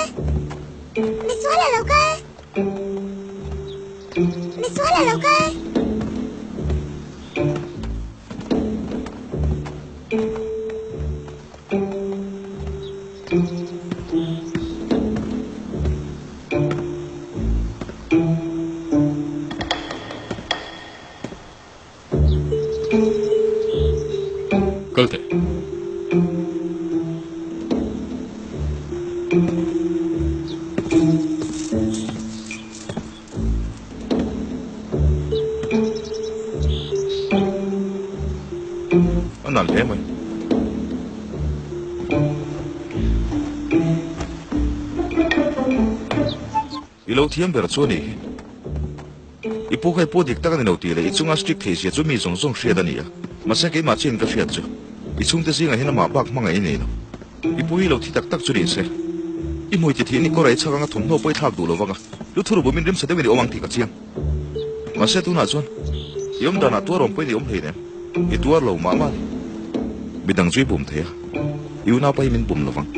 kal! Misual a lo kal! Misual a lo kal! Kal teh. A nalh hle mai. I lo thiam ber chu a nih hi. I pu kha i pu dik tak a ni lo tih leh i chunga strict thei zia chu mi zawng zawng hriat a ni a. Mahse keimah chian ka hriat chu i chhungte zingah hian amah bak hmangaih i nei lo. I pu hi lo thi tak tak chu ni se. I hmui ti thian i kawr a i chhak anga thawmhnaw pawh i thlak duh lo vang a, lu thur bumin rimsa deuhin i awm ang tih ka chiang. Mahse tunah chuan i awm danah tuar awm pawhin i awm hleinem. I tuar lo mah mah a ni. Midang chu i bum thei a, i unaupa hi min bum lo vang.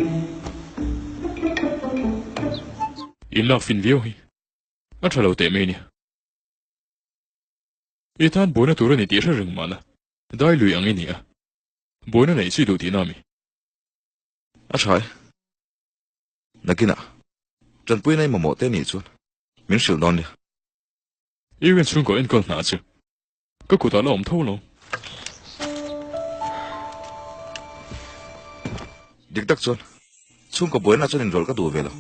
In lak fin viau hi a tha lo teh mai nia. I tan buaina tur a ni tih hre reng mahna dai lui ang i ni a, buaina neih chi duh tihna a mi. A tha e. Nakinah tanpuina i mamawh te nih chuan min hrilh dawn nia. I rin chhungkaw enkawl hna chu ka kutah la awm tho lo. Dik tak chuan chhungkaw buaina chuan inrawlh ka duh ve lo.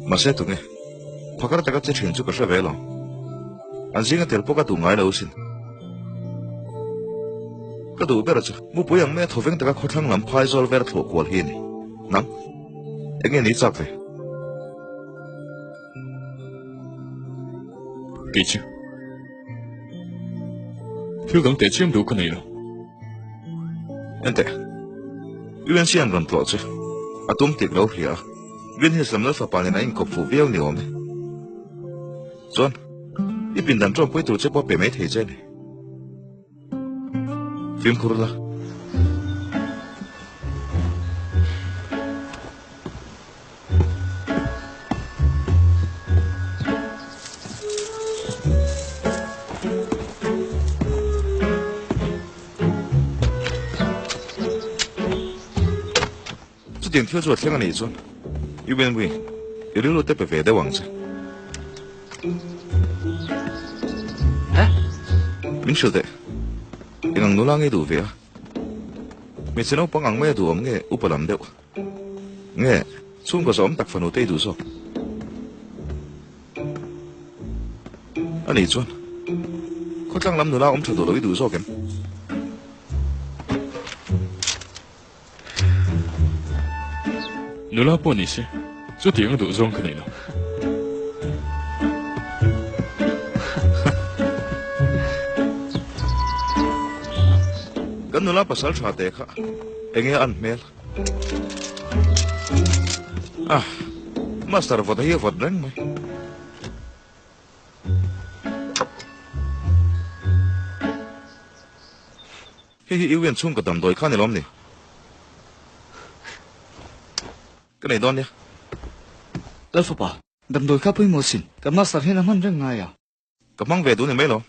Mahse tunge phakar taka che thin chu ka hre ve lo. An zinga tel pawh ka duh ngai lo sin. Ka duh ber chu mupui ang maia thawveng taka khawthlang lam phai zawl vel a thlawh kual hi a ni. Nang, eng nge ni chak ve? Kei chu thil dang teh chiam duh ka nei lo. Enteh, UNC an rawn tlawh chu a tum tik lo hria a, Green Hills lam Lalfapa nen a inkawp fuh viau ni awm e. Chuan, i pindan ṭawmpui tur che pawh a pe mai thei che a ni. Fimkhur la. Chutiang thil chu a thleng a nih chuan i Wenwi i rilru te pe ve deuh ang che. Min hrilh teh, eng ang nula nge duh ve a? Hmeichhe naupang ang mai a duh awm nge upa lam deuh? Nge chhungkaw zawm tak fanu te i duh zawk? A nih chuan khawtlang lam nula awm tha duh lo i duh zawk em? Nula pawh ni se, chutiang a duh zawng ka nei lo. Kan nula pasal tha te kha enge an hmel? Ah, master vawt a hi a vawt reng mai. Hei hi Ewan chhungkaw damdawi kha a ni lawm ni? Ka nei dawn nia. Lalfapa, damdawi kha pawimawh sin. Ka master hian a hman reng ngai a. Ka hmang ve duh ni mai lo.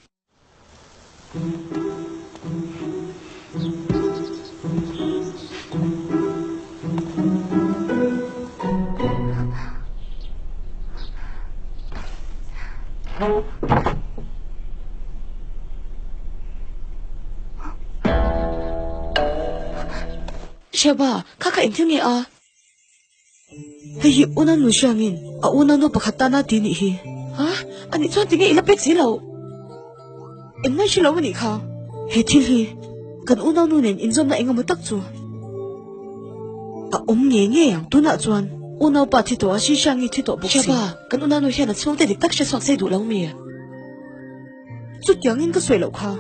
Sheba, kha kha engthil nge a? Hei hi una nu hriangin a una nu pakhat tana ti nih hi. Ha? Ani chuan tinge i la pek si lo? Engmah i hre lo a nih kha. He thil hi kan unau nu nen inzawmna engemaw tak chu a awm ngei ngei ang. Tunah chuan unaupa thi tawh a, Shishangi thi tawh bawk si. Sheba, kan unau nu hian a chhungte dik tak hre chhuak sei duh lo mi? Chutiangin ka sawi loh kha.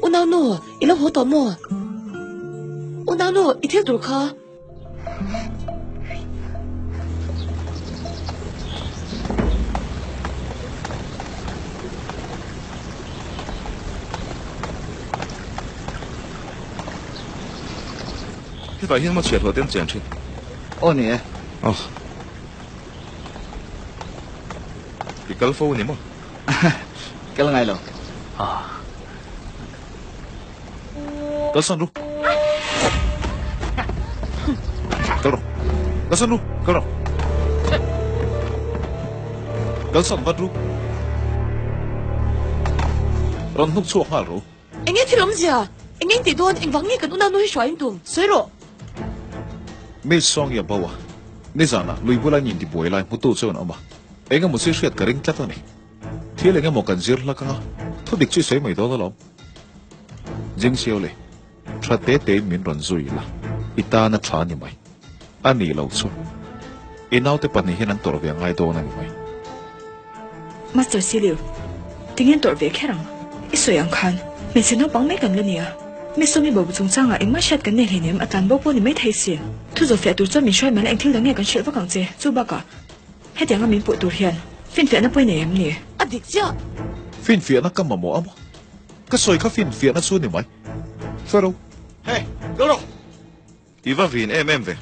Unau nu, i lo haw tawh maw? Unau nu, i thil tur kha. Hetah hian maw chhiahhlawh te an chen thin? Aw ni e. Aw. I kal fo ni maw? Kal ngai lo. Kalsan ru. Kal rawh. Kalsan ru. Kal rawh. Kalsan vat ru. Rawn hnuk chhuak nghal ru. Enge thil awmzia? Enge in tih dawn? Engvang nge kan unau nu hi hruai in tum? Sawi rawh. Miss Song ya bo a, nizanah lui bula in intibuai lai hmutu chuan awm a, engemaw chu i hriat ka ring tlat a ni. Thil engemaw kan zir hlak anga, thu dik chu i sawi mai dawn alawm. Jing Xiao le, tha te tein min rawn zui la, i tan a tha ni mai. A nih loh chu, i naute pahnih hian an tawrh ve ngai dawn a ni mai. Master Siliu, tinge an tawrh ve kher ang? I sawi ang khan, hmeichhe naupang mai kan la nia. Mi sawmi bo chungchangah engmah hriat kan nei hleinem, a tlan bo pawh ni mai thei si. Thu zawh fiah tur chuan min hruai mai la, eng thil dang nge kan hrilh vak ang che? Chu bakah, hetianga min puh tur hian finfiahna pawh i nei em ni? A dik chiah. Finfiahna ka mamawh a maw? Ka sawi kha finfiahna chu ni mai. Hruai ro. Hey, kal rawh! I va vin em em ve.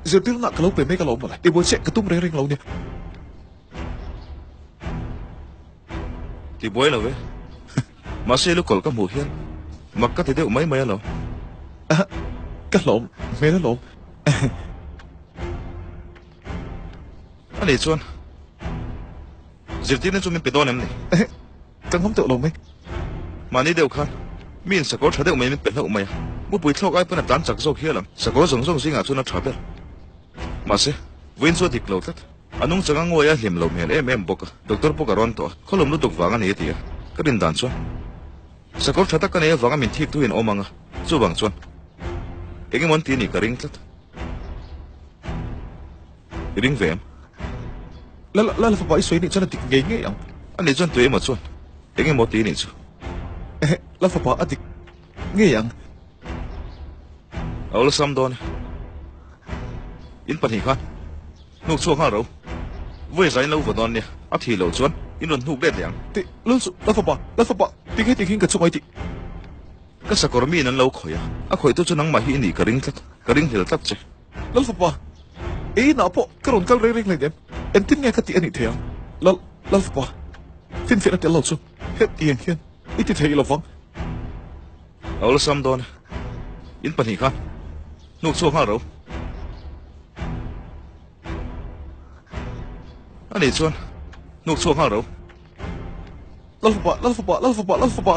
Zirtirna ka lo pe mek alawm mawle. I buai chiah ka tum reng reng lo nia. Ti buai lo ve. Mahse lukawlh ka hmuh hian mak ka ti deuh mai mai alawm. Ka hlawm hmel alawm. A nih chuan zirtirna chu min pe dawn em ni? Ehe, ka ngam teuh lo mai. Mahni deuh khan mi in sakawr tha deuh mai min pe hlauh mai a, mupui thlawk ai pawn a tlan chak zawk hial ang. Sakawr zawng zawng zingah chuan a tha ber. Mahse, vawiin chu a dik lo tlat. A nungchang a ngawi a hlim lo hmel em em bawk a, doctor pawh ka rawn tawh a, khawlawm lutuk vang a ni a ti a, ka rin dan chuan sakawr tha tak ka nei avanga min thik tu in awm ang a, chuvang chuan eng emaw an ti a nih ka ring tlat. I ring ve em? Lal Lal fapa i sawi nih chuan a dik ngei ngei ang. A nih chuan tui emaw chuan eng emaw ti nih chu. Ehe, Lal fapa a dik ngei ang. A awlsam dawn e. In pahnih khan hnuk chhuak nghal ro. Vawi za in lo vaw dawn nia, a thih loh chuan in rawn hnuk let leh ang. Ti, Lal chu, Lal fapa, Lal fapa, ti nge ti khin ka chungai tih. Ka sakawr miin an lo khawih a, a khawihtu chu nangmah hi i nih ka ring tlat, ka ring hlel tlat che. Lal fapa, i inah pawh ka rawn kal reng reng hleinem, engtin nge ka tih a nih thei ang? Lal, Lal fapa, finfiahna tel lo chu hetiang hian i ti thei lo vang. A awlsam dawn e, in pahnih khan hnuk chhuak nghal ro. A nih chuan hnuk chhuak nghal ro. Lal fapa, Lal fapa, Lal fapa, Lal fapa,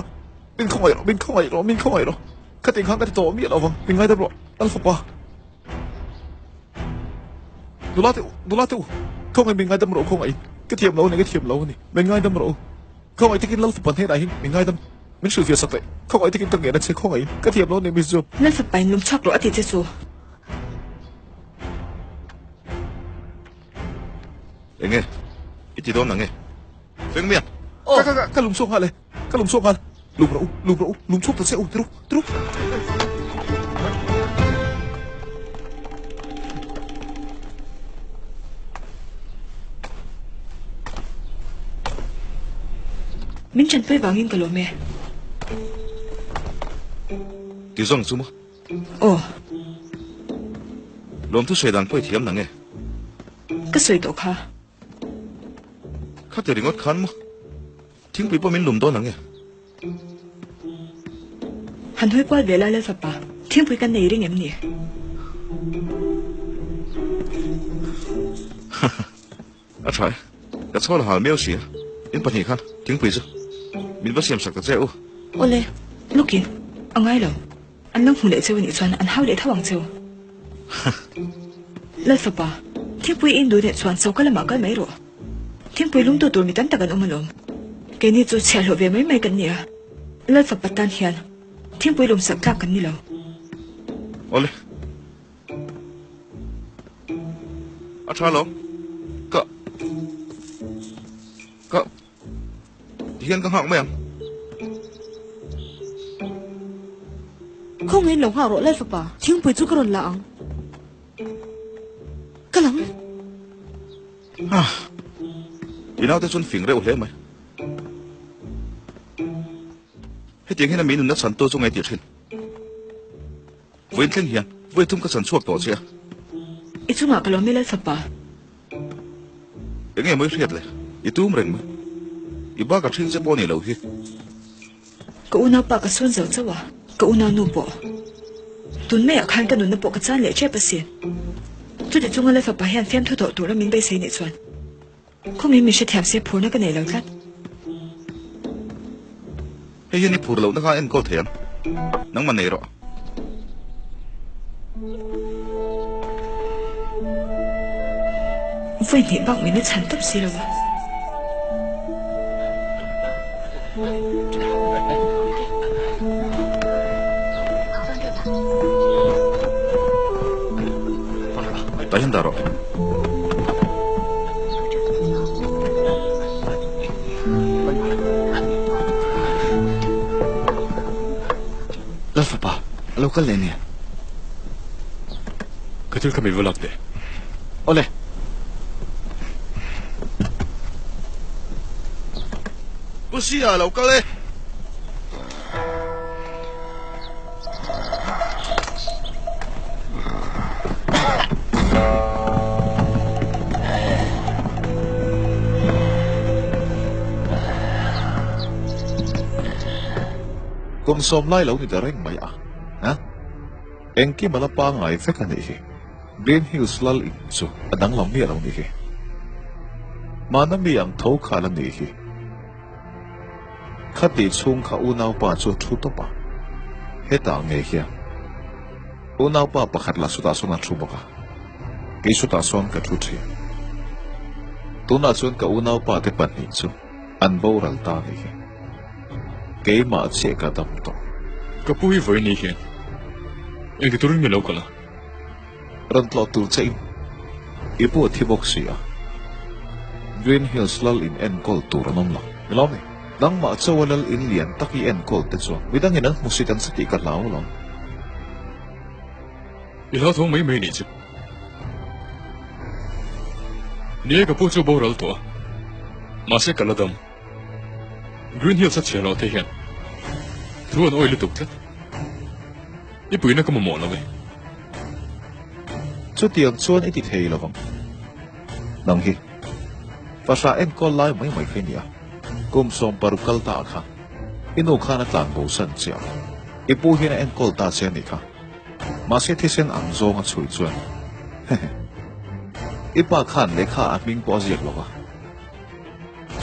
min khawngaih rawh, min khawngaih rawh, min khawngaih rawh. Khatin khan ka ti tawh miah lo vang, min ngaidam rawh, Lal fapa. Nula te u, nula te u, khawngaih min ngaidam rawh u khawngaih in. Ka thiam lo a ni, ka thiam lo a ni, min ngaidam rawh u. Khawngaih takin Lal fapa hnenah hian min ngaidam, min hrilhfiah sak leh khawngaih takin ka ngen a che khawngaih in, ka thiam lo a ni Miss Job. Lal fapa in lum chhuak rawh a ti che chu. Enge? I ti dawn ang e? Feng mian! Ka ka ka ka lum chhuak nghal e, ka lum chhuak nghal. Lum rawh u, lum rawh u, lum chhuak ta che u, tiru, tiru. Min tanpui vangin ka lawm e. Ti zawng chu maw? Aw. Lawmthu sawi dan pawh i thiam nang e. Ka sawi tawh kha. Khati ringawt khan maw? Thingpui pawh min lum dawn ang e. Han hawi kual ve la Lal fapa, thingpui kan nei ring em ni? A tha e, ka chhawl a hal miau sia, in pahnih khan thingpui chu min va siam sak ta che u. Awle, Lukin, a ngai lo. An lo hmu leh cheu anih chuan an hau leh tho ang cheu. Lal fapa, thingpui in duh leh chuan choka lamah kal mai rawh. Thingpui lumtu tur mi tam tak an awm alawm. Keini chu chhiahhlawh ve mai mai kan ni a. Lal fapa tan hian thingpui lum sak tlak kan ni lo. Awle. A tha lo. Ka. Ka. Tihian ka nghak mai ang. Khawngaih in lo nghak rawh Lal fapa, thingpui chu ka rawn la ang. Ka lang. Ah. I naute chuan fing reuh hle mai. Hetiang hian a mi nunna chhantu chu ngaih tih thin. Vawiin thleng hian vawi thum ka chhan chhuak tawh che a. I chungah ka lawm e Lalfapa. Enge maw i hriat le? I tum reng mai. I bak a ṭhing che pawh a nih loh hi. Ka unaupa ka sawn zo chauh a, ka unaunu pawh. Tun maiah khan ka nunna pawh ka chan leh ṭep asin. Chuti chunga Lalfapa hian fiamthu thawh tura min beisei nih chuan khawngin min hrethiam se phurna ka nei lo tlat. Hei hian i phur lohna kha a enkawl thei ang. Nangmah nei rawh. Vawi hnih bak min la chhan tawp si lo a. Tah hian dah rawh. Lalfapa, a lo kal leh nia. Ka thil kha min va lak teh. Awle. Pu Sia a lo kal e. Kum sawm lai lo ni ta reng mai a, ha? Engkim a la pangngai vek a nih hi. Green Hills lal in chu a danglam miah lo nih hi. Mahna mi ang tho kha la nih hi. Khati chhung kha unaupa chu a thu tawp a, hetah ngei hian unaupa pakhat lah chutah sawn a thu bawk a, kei chutah sawn ka thu thin. Tunah chuan ka unaupa te pahnih chu an boral ta a nih hi. Keimah chiah ka dam tawh. Ka pu hi vawi ni hian engti turin nge lo kal a? Rawn tlawh tur che in i pu a thi bawk si a, Green Hills lal in enkawl tur an awm lo. Ni lo mi? Nangmah chawa lal in lian tak i enkawl te chuan midangin an hmusit an che tih ka hlau lo. I hlauthawng mai mai nih chu. Ni e ka pu chu boral tawh a, mahse ka la dam. Green Hills a chhiar loh te hian thu an awi lutuk tlat. I puihna ka mamawh lo e. Chutiang chuan i ti thei lo vang. Nang hi fahrah enkawl lai mai mai kha i nia. Kum 60 kal ta ah kha i nu khan a tlan bo san chiah. I pu hian a enkawl ta che a nih kha. Mahse thisen ang zawng a chhui chuan hehe. I pa khan lehkha a hming pawh a ziak lo va.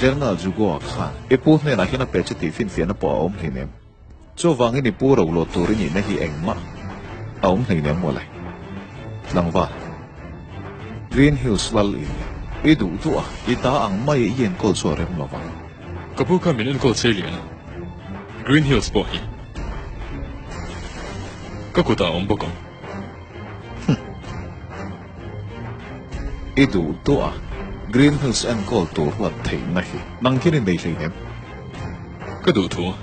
General Jugoa khan i pu hnenah hian a pe che tih finfiahna pawh a awm hleinem. Chuvangin i pu ro lo tur i nihna hi engmah a awm hleinem mawle. Tlangval, Green Hills lal in i duh duh a, i ta ang mai i enkawl chu a rem lo vang. Ka pu khan min enkawl che lian a, Green Hills pawh hi ka kutah a awm bawk ang. Humm. I duh duh a, Green Hills enkawl tur huat theihna hi nang hian i nei hleinem. Ka duh thu a,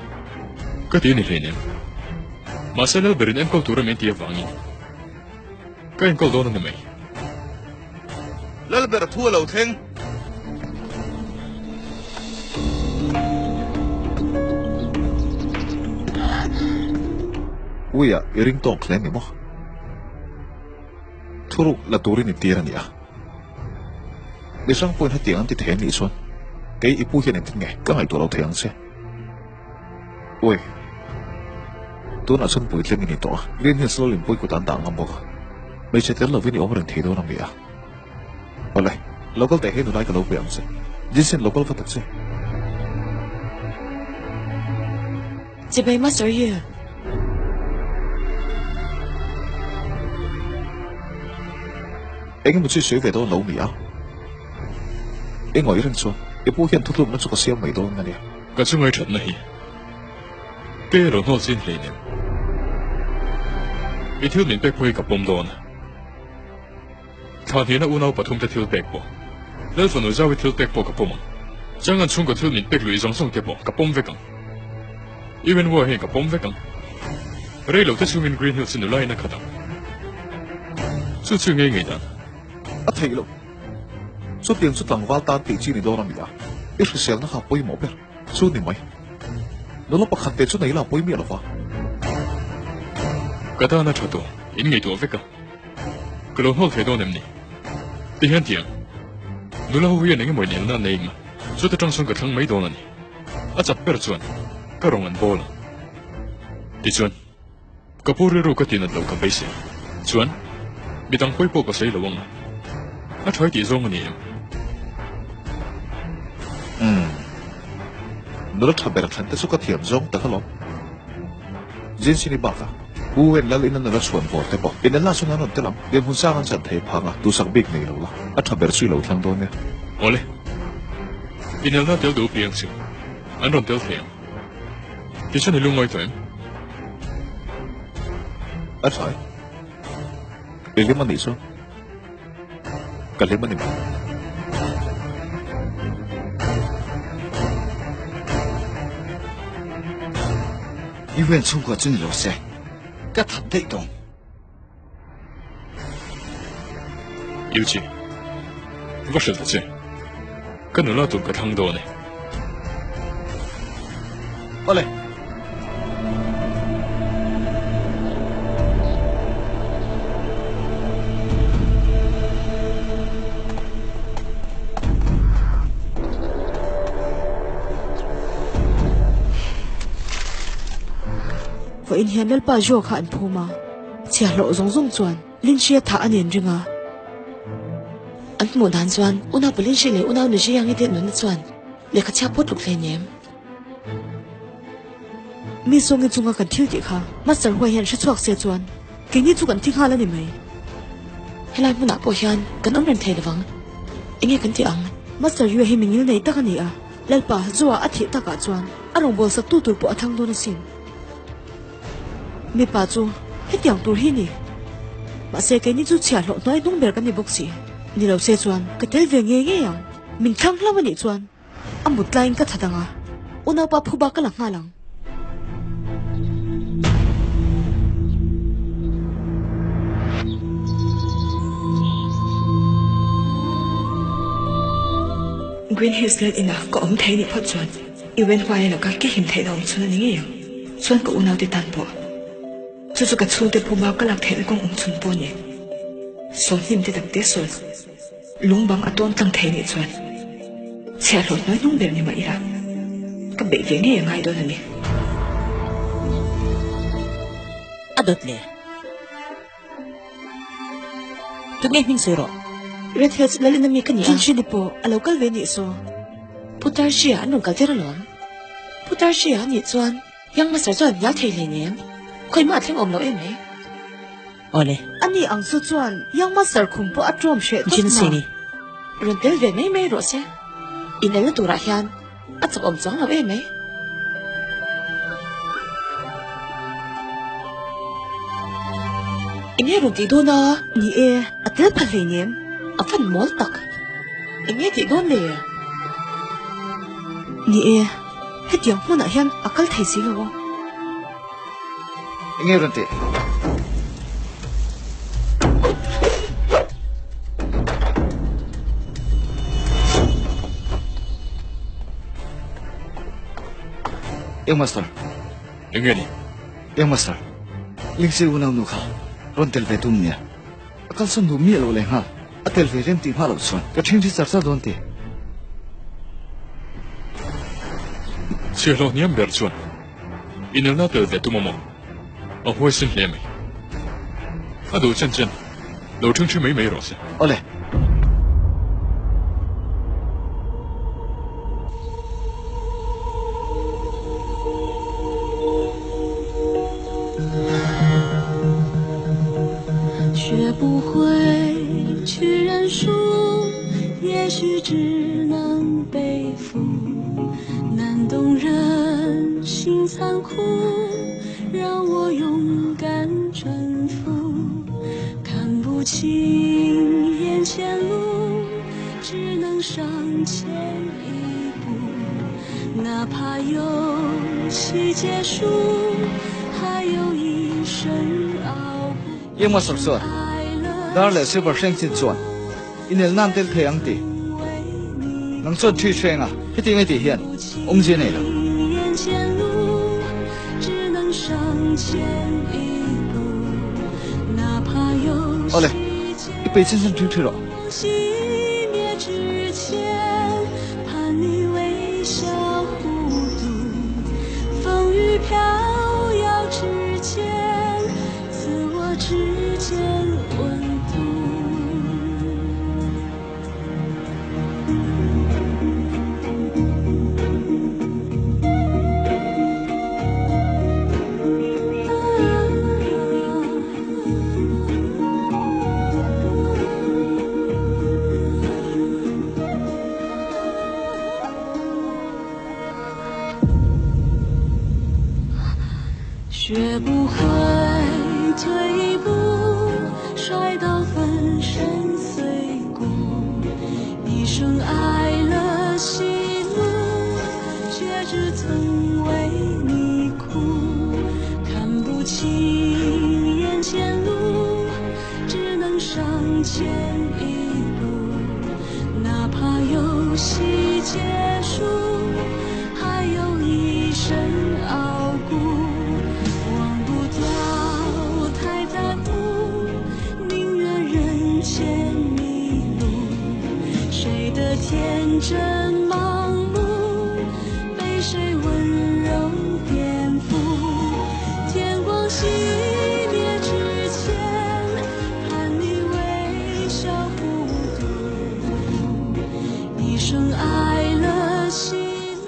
ka ti a ni hleinem. Mahse Lalberin enkawl tura min ti avangin ka enkawl dawn a ni mai. Lalber thu a lo thleng. Uia, i ring tawk hle ni maw? Thuruk la turin i tir a ni a. Mi hrang pawhin hetiang an ti thei anih chuan kei i pu hian engtin nge ka ngaihtuah lo thei ang che. Ui, tunah chuan puitling i ni tawh a, Green Hills Lal inpui kut an dah ngam bawk a, hmeichhe tel lovin i awm reng thei dawn a mi a. Awle, lo kal teh hei nulai ka lo pui ang che. Jinsin lo kal va tak che. Chibai Master Yu. Eng emaw chu i sawi ve dawn lo mi a? I ngawih reng chuan i pu hian thutlukna chu ka siam mai dawn a nia. Ka chungai thatna hi kei a lo hnawl chin hleinem. I thil min pek pawh hi ka pawm dawn a. Thla hnihna unau pathum te thil pek pawh, Lal fanu Zau-i thil pek pawh ka pawm ang. Chang an chhungkaw thil min pek luih zawng zawng te pawh ka pawm vek ang. Ewan War hian ka pawm vek ang. Rei lo te chhungin Green Hills hi nula in a khat ang. Chu chu ngei ngei dan. A theih loh. Chutiang chu tlangval tan tih chi ni dawn a mi a. I hriselna kha a pawimawh ber. Chu ni mai. Nula pakhat te chu nei la pawi miah lo va. Ka tan a tha tawh, in ngaihtuah vek a. Ka lo hnawl thei dawn em ni? Ti hian ti ang. Nula ho hian engemaw inelna an nei eng a, chuta tang chuan ka thlang mai dawn a ni. A chak ber chuan ka rawng an bawl ang. Tichuan, ka pu rilru ka tinat loh ka beisei. Chuan, midang pawi pawh ka sawi lo ang a. A tha i tih zawng a ni em? Umm. Nula tha ber thlan te chu ka thiam zawng tak alawm. Jinsin i bak a, U Wen Lal ina nula chhuan vawr te pawh inelna chuan an rawn tel ang. Dinhmun sang an chan thei phang a, duhsak bik nei lo la, a tha ber chu i lo thlang dawn nia. Awle. Inelna tel duh piang chu an rawn tel thei ang. Tichuan i lungawi tawh em? A tha e. I hlim a nih chuan ka hlim a ni mai. I wen chhungkua chu ni lo se, ka that daih tawng. Yuchi, va hrilh ta che. Ka nula tur ka thlang dawn e. Awle. Vawiin hian Lalpa Joa kha an phum a, chhiahhlawh zawng zawng chuan Linhria thah a nen ring a. An hmuh dan chuan unau pa Linhria leh unau Nuzhiangi te nunna chuan lehkha chhiat phawt tluk hleinem. Mi zawngi chunga kan thil tih kha Master Huai hian hre chhuak se chuan keini chu kan thi nghal a ni mai. Helai hmunah pawh hian kan awm reng thei lovang. Enge kan tih ang? Master Yue hi mingil nei tak a ni a, Lalpa Zoa a thih takah chuan a rawngbâwl sak tu tur pawh a thang dawn asin. Mipa chu hetiang tur hi ni. Mahse keini chu chhiahhlawh hnuai hnung ber kan ni bawk si. Ni lo se chuan ka tel ve ngei ngei ang. Min thlang hlauh a nih chuan a mut laiin ka that ang a, unaupa phuba ka la nghal ang. Green Hills lal inah ka awm thei nih phawt chuan i wen huai a laka ke him theihna awm chhun a ni ngei ang. Chuan ka unaute tan pawh chu chu ka chhungte phuba ka lak theihna kawng awm chhun pawh a ni. Sawhnim te takte sawn lung bang a tawn tlang thei nih chuan chhiahhlawh hnuai hnung ber ni mah ila ka beih ve ngei a ngai dawn a ni. A dawt le. Tunge hming sawi rawh. Red Hills Lalina mi ka ni a. Chinchini pawh a lo kal ve nih saw. Pu Tarshia an rawn kal tir alawm. Pu Tarshia a nih chuan Young Master chuan hnial thei hleinem. Khawimah a thleng awm lo em mai. Awle. Ani ang chu chuan Young Master khum pawh a ṭawm hreh tawp na. Chinchini. Rawn tel ve mai mai rawh se. Inelna turah hian a chak awm chuang lo em mai. Enge rawn tih dawn a? Ni e, a tel pha hleinem. A fan mawl tak. Enge tih dawn le? Ni e, hetiang hmunah hian a kal thei si lo a. Enge rawn tih? Eng master. Enge ni? Eng master. Lingse unau nu kha rawn tel ve tum nia. A kalsawn duh miah loh leh nghal. A tel ve rem tih hma loh chuan ka ṭhing ri char char dawn ti. Chhiahhlawh hniam ber chuan inelna tel ve tum a maw? A huaisin hle mai. A duh chen chen lo ṭhing ṭhi mai mai rawh se. Awle. Engmah sawr chuan dar leh silver hreng chin chuan inel nan tel thei ang ti. Nang chuan ṭhi hreng a, hetiang i tih hian awmzia nei lo. Awle, i peih chen chen ṭhing ṭhi rawh.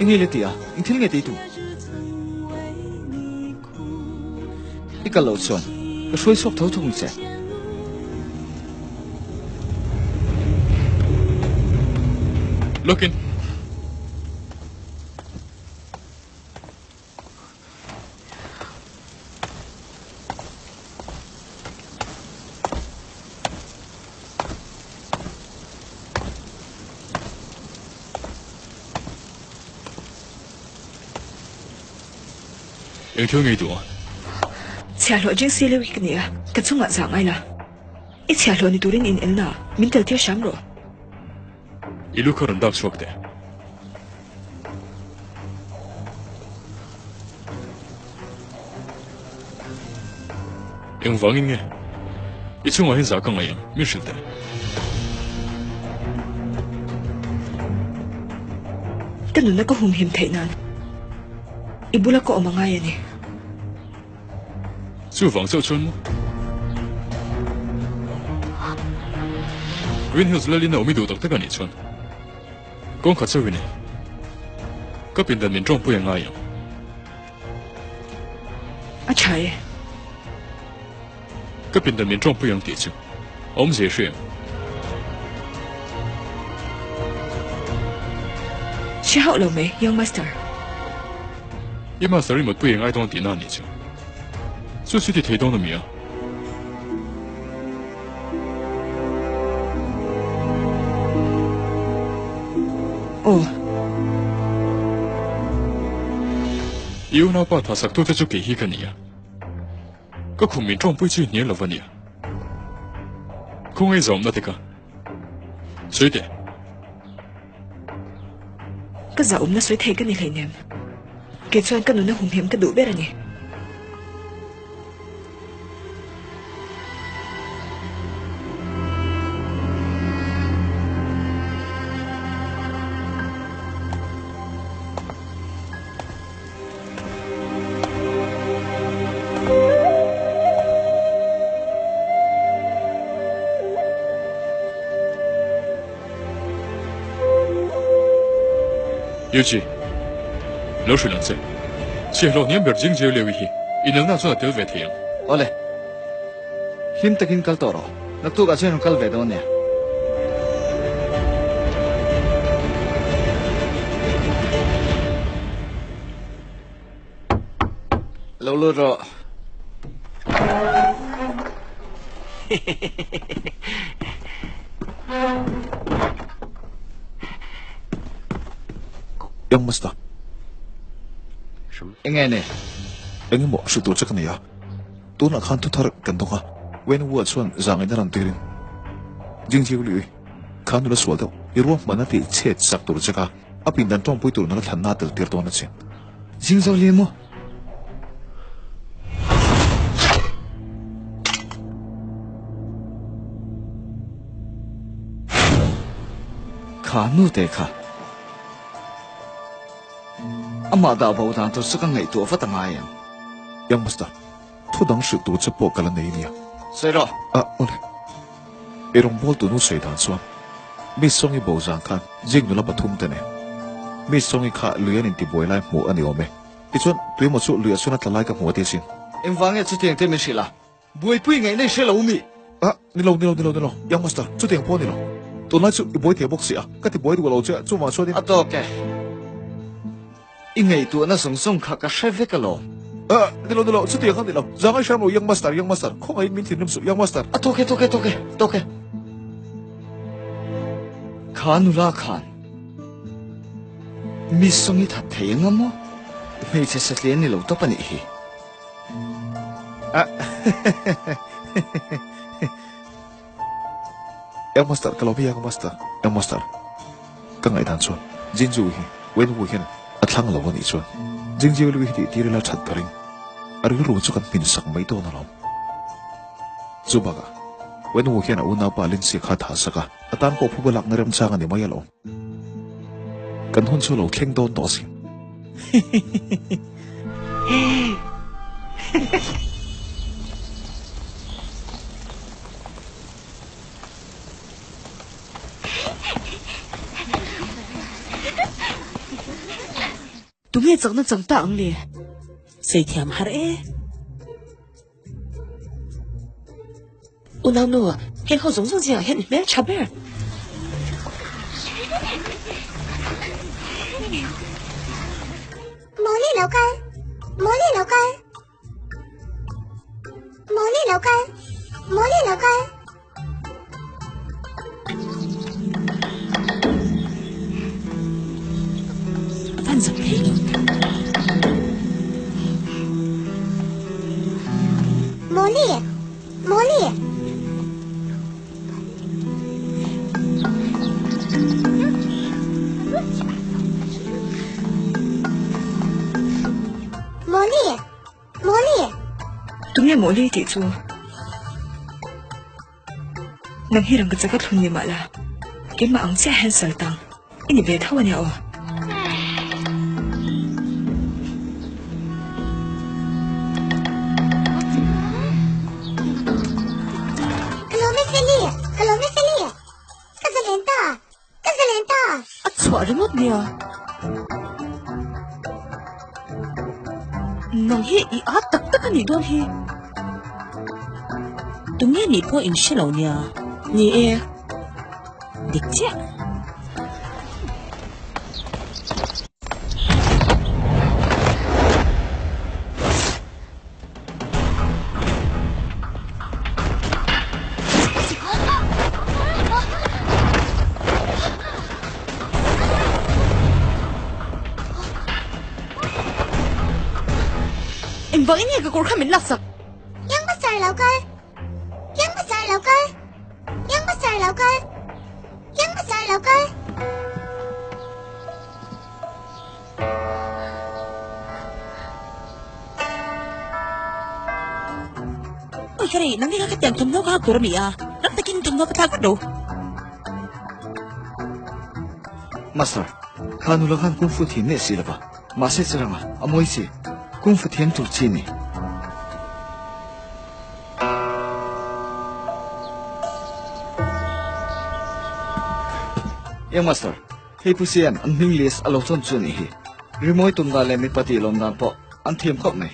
Enge le tia, eng thil nge tei tu? I kal loh chuan ka hruai chhuak tho thung che. Lawkin. Eng thil ngei duh a? Chhiahhlawh Jing Si Liu hi ka ni a, ka chungah zah ngai la. I chhiahhlawh ni turin in elna min tel tir hram rawh. I lu kha rawn dak chhuak teh. Engvangin nge i chungah hian zah ka ngaih ang? Min hrilh teh. Ka nunna ka humhim theih nan i bula ka awm a ngai a ni. Chuvang chauh chuan maw? Green Hills lalin a awm i duh tak tak a nih chuan kawngkhat chauh i nei. Ka pindan min tawngpui a ngai ang. A tha e. Ka pindan min tawngpui ang tih chu a awmzia i hria em? Hre hauh lo mai, Young Master. I Master i mutpui a ngai dawn tihna a nih chu. Chu chu ti thei dawn a mi a? Aw. I unaupa tha sak tute chu kei hi ka ni a. Ka khum min tawngpui chu i hnial lo va nia. Khawngaih zawmna te ka sawi teh. Ka zahawmna sawi thei ka ni hleinem. Kei chuan ka nuna humhim ka duh ber a ni. Yuji, lo hrilh ang che. Chhiahhlawh hniam ber Jing Jiu Liu-i hi inelna chuan a tel ve thei ang. Awle, hlim takin kal tawh rawh. Naktuk ah chuan rawn kal ve dawn nia. Lo lut rawh. Young Master. Enge ni? Engemaw hrilh tur che ka nei a. Tunah khan thuthar kan dawng a. Wen Wu-ah chuan zangin a rawn tirin. Jing Jiu Liu-i. Kha nula sual deuh, i ruahman a tih chhet sak tur che kha a pindan tawngpui tur nula thlanna a tel tir dawn a chin. Zing zo lian maw? Kha nu te kha. Amah dah bo dan tur chu ka ngaihtuah vat a ngai ang. Young Master, thu dang hrilh tur che pawh ka la nei nia. Sawi rawh. Ah, awle. I rawngbâwl tunu sawi dan chuan Miss Songi bo zan khan zing nula pathum te nen Miss Songi kha lui an intibuai lai hmuh a ni awm e. Tichuan, tuimaw chu luiah chuan a tla lai ka hmu a ti asin. Engvang nge chutiang te min hrilh a? Buaipui ngaihna i hre lo mi? Ah, ni lo, ni lo, ni lo, ni lo, Young Master, chutiang pawh a ni lo. Tunlai chu i buai thei bawk si a, ka ti buai duh lo che a, chuvang chuanin. A tawk e. I ngaihtuahna zawng zawng kha ka hre vek alawm. Ah, ni lo, ni lo, chutiang kha ni lo. Zangai hram lo, Young Master, Young Master, khawngaihin min thinrim suh, Young Master. A tawk e, tawk e, tawk e, tawk e. Kha nula khan mi sawng i that thei anga maw? Hmeichhe satliah ni lo tawp a nih hi. Ah, Young Master, ka lo hmi Young Master, Young Master, ka ngaihdan chuan Jinju hi Wenwu hian a thlang lo a nih chuan Jingjiu lui hi tih tir ila that ka ring. A rilru chu kan hmin sak mai dawn alawm. Chu bakah Wenwu hian a unaupa Lindsay kha tha sak a, a tan pawh phuba lakna remchang a ni mai alawm. Kan hun chu lo thleng dawn tawh asin. Tunge chakna chang ta ang le? Sei thiam har e. Unau nu, heng ho zawng zawng zingah hian i hmel tha ber. Mawli lo kal, Mawli lo kal, Mawli lo kal, Mawli lo kal. A van zak thei lo. Mawli, Mawli. Mawli, Mawli. Tunge Mawli tih chu? Nang hi rangka chaka thlun ni mah la, keimah ang chiah hian sal tang i ni ve tho a nia aw. Ka lawm e Feli, ka lawm e Feli, ka zalen ta, ka zalen ta. A chhuah ringawt nia. Nang hi i at tak tak a nih dawn hi. Tunge nih pawh in hre lo nia. Ni e. Dik chiah. Engvang in nge ka kawr kha min laksak? Yang pasar lo kal. Yang pasar lo kal. Yang pasar lo kal. Yang pasar lo kal. Oi ka rei, nang hi kha khatiang thawmhnaw ka hak tur a ni a, ram takin thawmhnaw ka thlak vat lo. Master, kha nula khan kung fu thiam leh si lova, mahse chiranga a mawi chi, kung fu thiam tur chi ni. Young Master, hei Pu Sian an hming list a lo tawn chu a nih hi. Rimawi tum dan leh mipa tih lawm dan pawh an thiam khawp mai.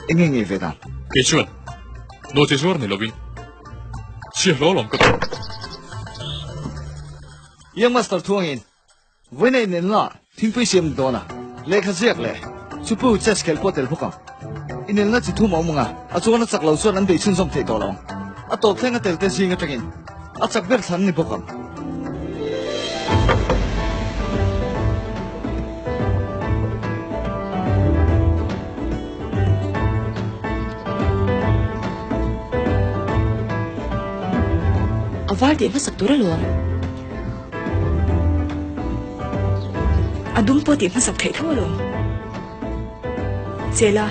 Eng nge ngei ve dan? Kei chuan nawhchi zuar ni lovin chhia hlawh lawm ka duh. Young Master thuangin Vawiin a inenna thingpui siam ni dawn a, lehkha ziak leh chupu chess khelh pawh tel bawk ang. Inelna chi thum a awm ang a, a chuan a chak lo chuan an beih chhunzawm theih tawh lo ang. A tawp thleng a tel te zing atangin a chak ber thlan ni bawk ang. A var tih hmasak tur alawm. A dum pawh tih hmasak theih tho alawm. Chela.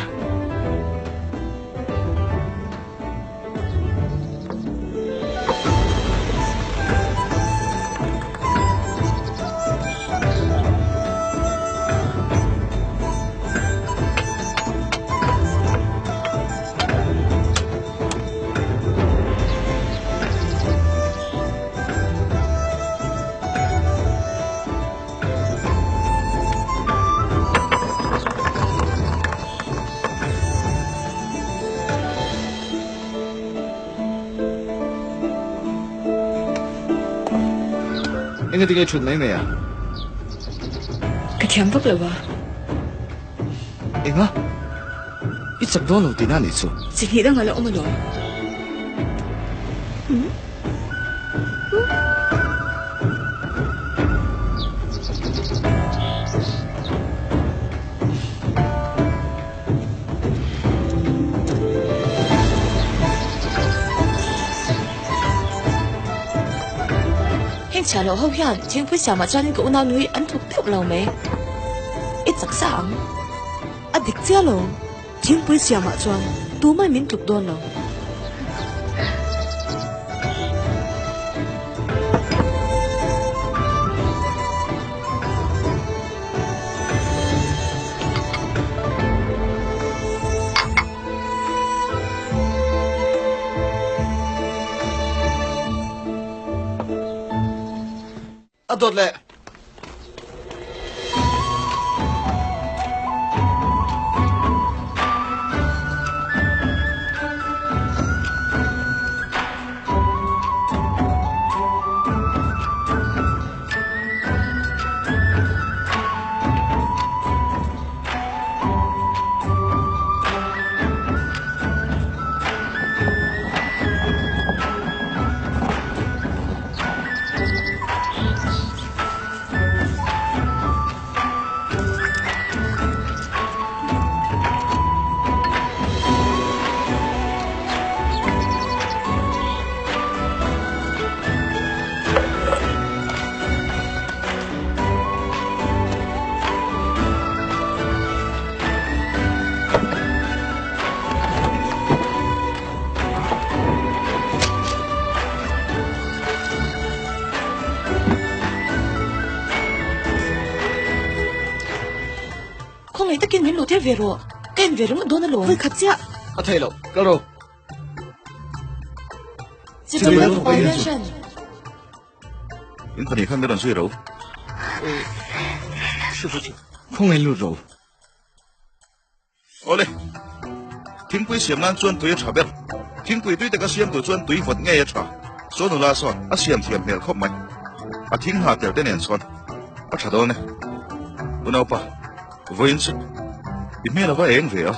Enga tinge thut mai mai a? Ka thiam vak lo a. Enga? I chak dawn lo tihna anih chu. Chi hnih dang a la awm alawm. Heng chhiah loh ho hian thingpui siamah chuanin ka unau nui an thuk deuh lo mai. I chak sa ang. A dik chiah lo. Thingpui siamah chuan tumah min tluk dawn lo. A dawt leh. Khawngaih takin min luh tir ve rawh. Ka en ve ringawt dawn alawm. Vawi khat chiah. A thei lo, kal rawh. Chibai ka pai hian hran. In pahnih khan min rawn zui ro. Khawngaih lut ro. Awle, thingpui siam nan chuan tui a tha ber. Thingpui tui taka siam tur chuan tui vawt ngei a tha. Saw nula sawn a siam thiam hmel khawp mai. A thing hna tel te nen sawn a tha dawn e. Unaupa, vawiin chu i hmel a va eng ve a,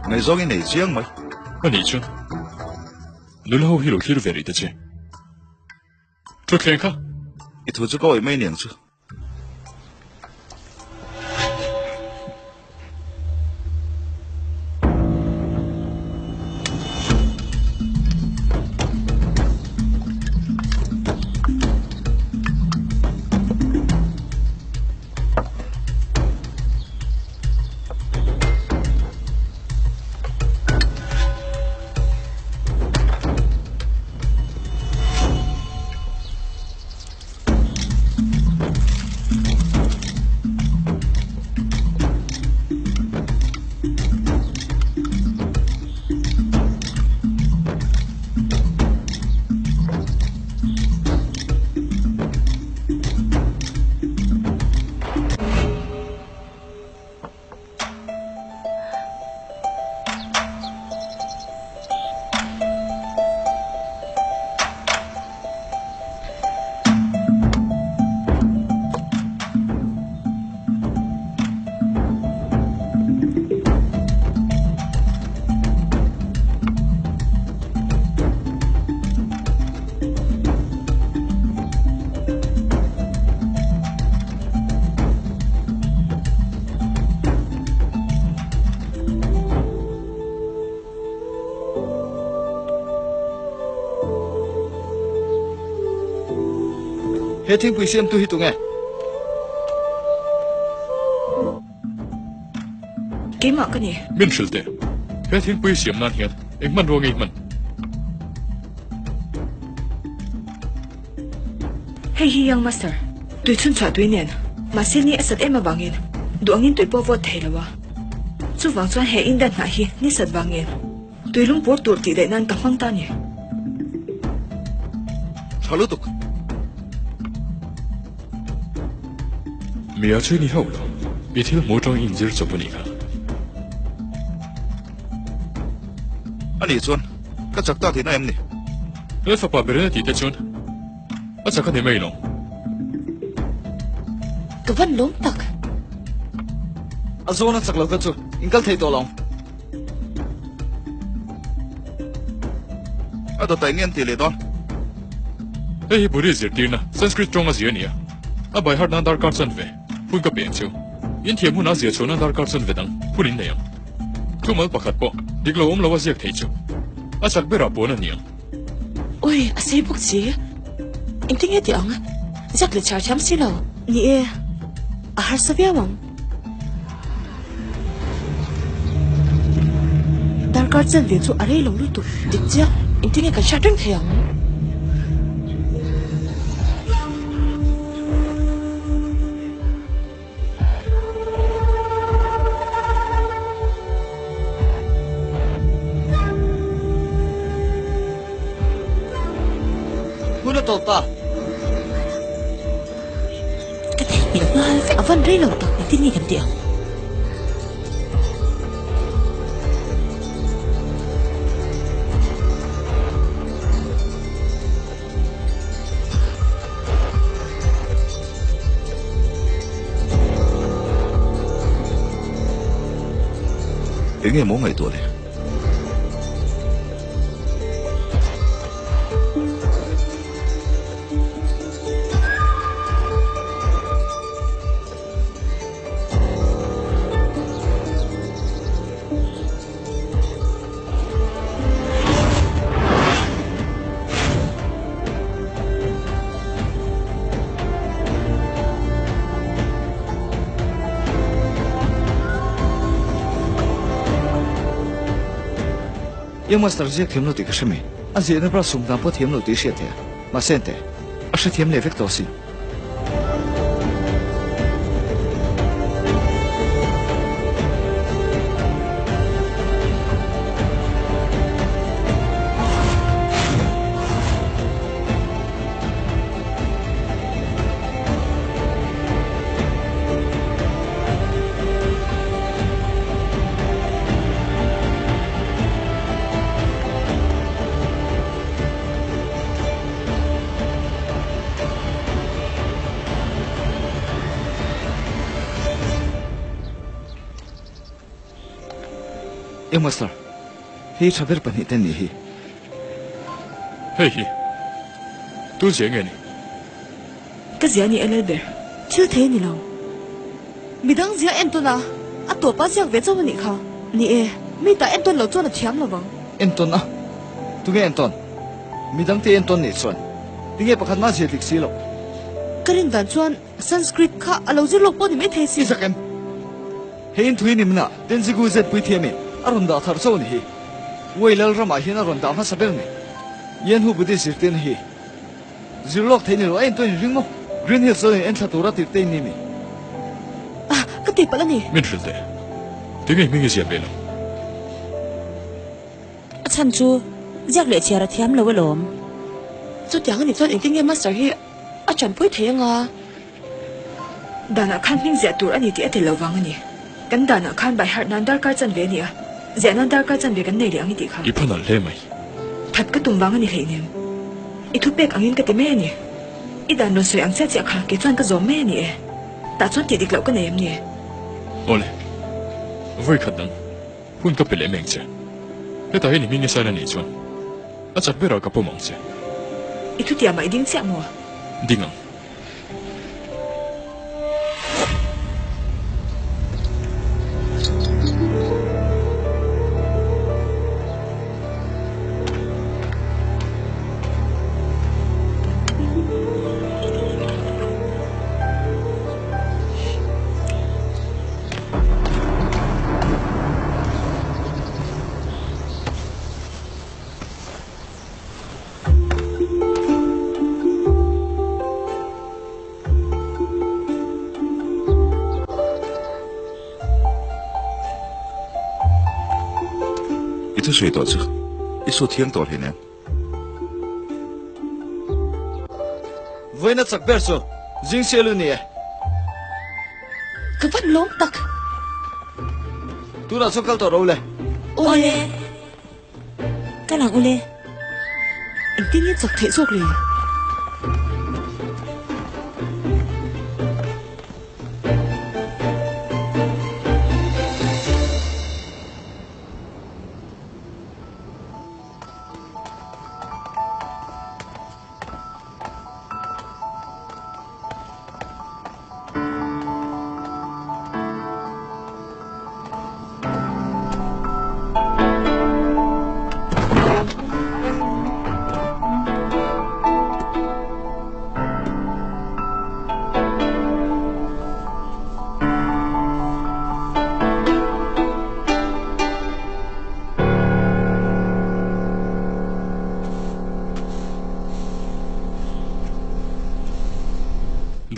ngaihzawng i nei chiang mai. Anih chuan nula ho hi lo thlir ve rih ta che. Thutthleng kha. I thu chu ka awih mai niang chu. He thingpui siamtu hi tunge? Keimah ka ni. Min hrilh teh. He thingpui siam nan hian eng hmanrua nge i hman? Hei hi Young Master, tui chhun chhuah tui nen, mahse ni a sat em avangin duh angin tui pawh vawt thei lo a. Chuvang chuan he indan hnah hi ni sat vangin tui lung pur tur tih daih nan ka hmang ta a ni. Tha lutuk. Mi a chui ni hauh lo, i thil hmuh atang i inzir chawp a nih kha. A nih chuan ka chak ta tihna em ni? Lal fapa ber in a tih te chuan a chak a ni mai lo. Ka van lawm tak. A zawn a chak lo ka chu in kal thei tawh lo. A dawt ah eng nge an tih leh dawn? Hei hi Buddhist zirtirna Sanskrit tawng a zia a ni a, a bai harh nan darkar chanve hun ka pe ang cheu. In thiam hun a zia chhuah nan darkar chanve dang hun in nei ang. Thumal pakhat pawh dik lo awm lo a ziak thei chu a chak berah puan a ni ang. Ui, a sei bawk si. Engtin nge tih ang? Ziak leh chhiar thiam si lo. Ni e, a harsa viau ang. Darkar chanve chu a rei lo lutuk. Dik chiah, engtin nge kan hriat reng thei ang? Hun a tawp ta. Ka theihnghilh nghal vek. A van rei lo tak, engtin nge kan tih ang? Enge maw ngaihtuah le? Young Master ziak thiam lo tih ka hre mai. A ziahna brush sum dan pawh thiam lo tih i hriat theih a. Mahse enteh, a hrethiam leh vek tawh asin. Young Master, hei tha ber pahnihte an nih hi. Hei hi tu zia nge ni? Ka zia ni e Lalber. Thil thei a ni lo. Midang zia entawn a, a tawpa ziak ve chauh a nih kha. Ni e, mi tah entawn lo chuan a thiam lo vang. Entawn a? Tunge entawn? Midangte entawn nih chuan tinge pakhat mah zia dik si lo? Ka rin dan chuan Sanskrit kha a lo zir lawk pawh ni maithei si. I zak em? Hei in thui ni hmunah Denzigu zet puithiamin a rawn dah thar chauh a ni hi. Uai lal ramah hian a rawn dah hmasa ber ni. Yanhu Buddhist zirtirna hi zir lawk thei ni lo a entawn in ring maw? Green Hills chuan in enthla tura tirh te in ni mi? Ah, ka tih palh a ni. Min hrilh teh. Tinge hming i ziah ve lo? A chhan chu ziak leh chhiar a thiam lo alawm. Chutiang a nih chuan engtin nge Master hi a tanpui thei anga? Danah khan hming ziah tur a ni tih a tel lo vang a ni. Kan danah khan by heart nan darkar chanve a ni a, ziah nan darkar chanve kan nei leh ang i tih kha. I phan alh hle mai. That ka tum vang a ni hleinem. I thupek angin ka ti mai a ni. I dan rawn sawi ang chiah chiah kha kei chuan ka zawm mai a ni e. Tah chuan tih dik loh ka nei em ni? Awle. Vawi khat dang. Hun ka pe leh meng che. Hetah hian i hming i sign a nih chuan a chak berah ka pawm ang che. I thutiamah i ding chiah maw? Ding ang. thusawi tawh chu i sut thiang tawh hleinem. Vawiina chak ber chu zing sial u ni e. Ka van lawm tak. Tunah chuan kal tawh ro le. Awle. Kal ang ule. Engtin nge chak theih zawk le?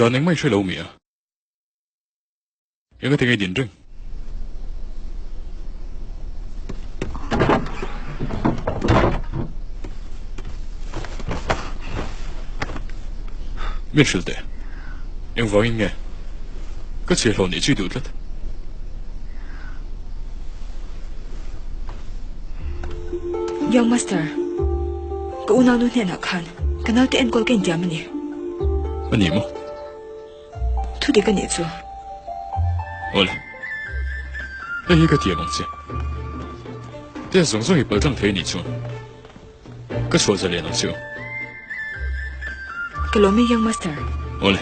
Dan engmah i hre lo mi a? Enga tinge i din reng? Min hrilh teh. Engvangin nge ka chhiahhlawh nih chu i duh tlat? Young Master, ka unaunu hnenah khan ka naute enkawl ka intiam a ni. A ni maw? Thu dik a nih chu. Awle. Hei hi ka tiam ang che. Test zawng zawng i paltlang thei a nih chuan ka chhuah zalen ang che u. Ka lawm e Young Master. Awle.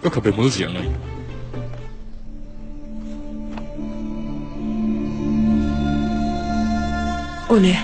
Ka khabe hmul ziah ngai. Awle.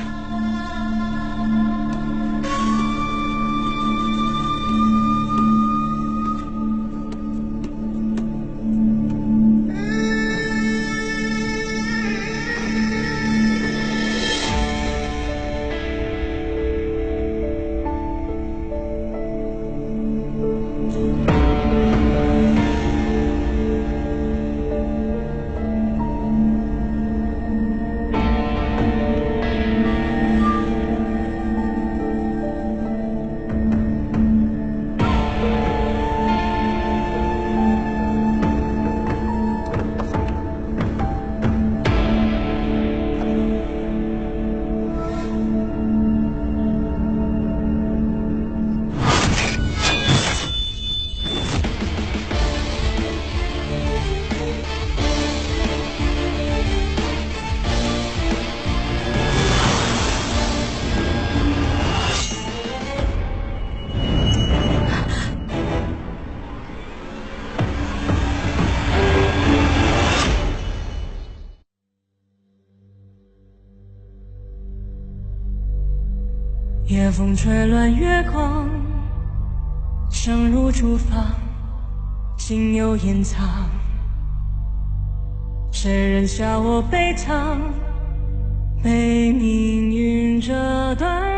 夜风吹乱月光，声如厨房，心有隐藏。谁人笑我悲怆，被命运这段。